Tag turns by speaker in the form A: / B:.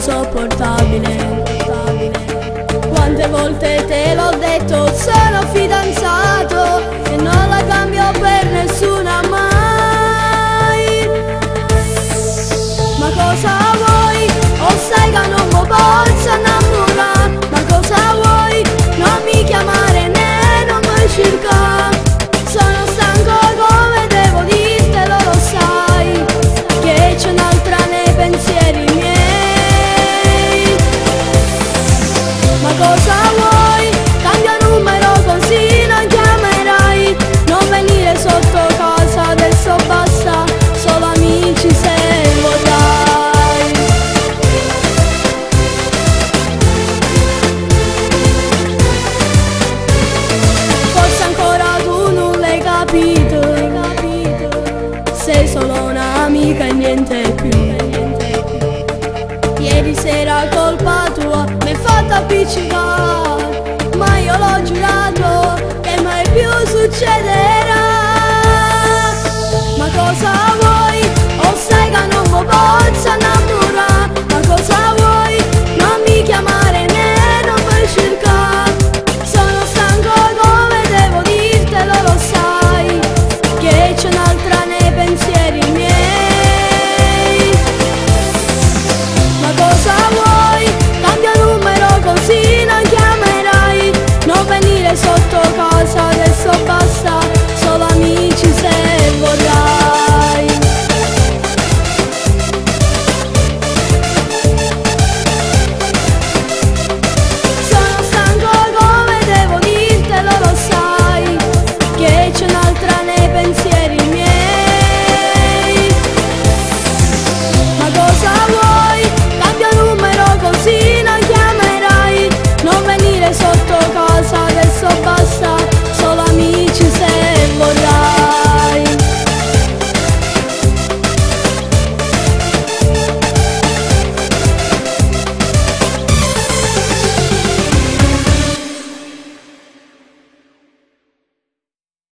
A: Insopportabile. Quante volte te l'ho detto, sono fidanzato e non la cambio per nessuna mai. Ma cosa vuoi? O sai che non mi posso innamorare? Ma cosa vuoi? Non mi chiamare né non mi cercare. Sono stanco, come devo dirtelo, lo sai che c'è un'altra nei pensieri miei. Ma cosa vuoi? Cambia numero così non chiamerai. Non venire sotto casa, adesso basta, solo amici se vorrai. Forse ancora tu non l'hai capito, sei solo un'amica e niente più. Ieri sera colpa tua, mi hai fatta appiccicare.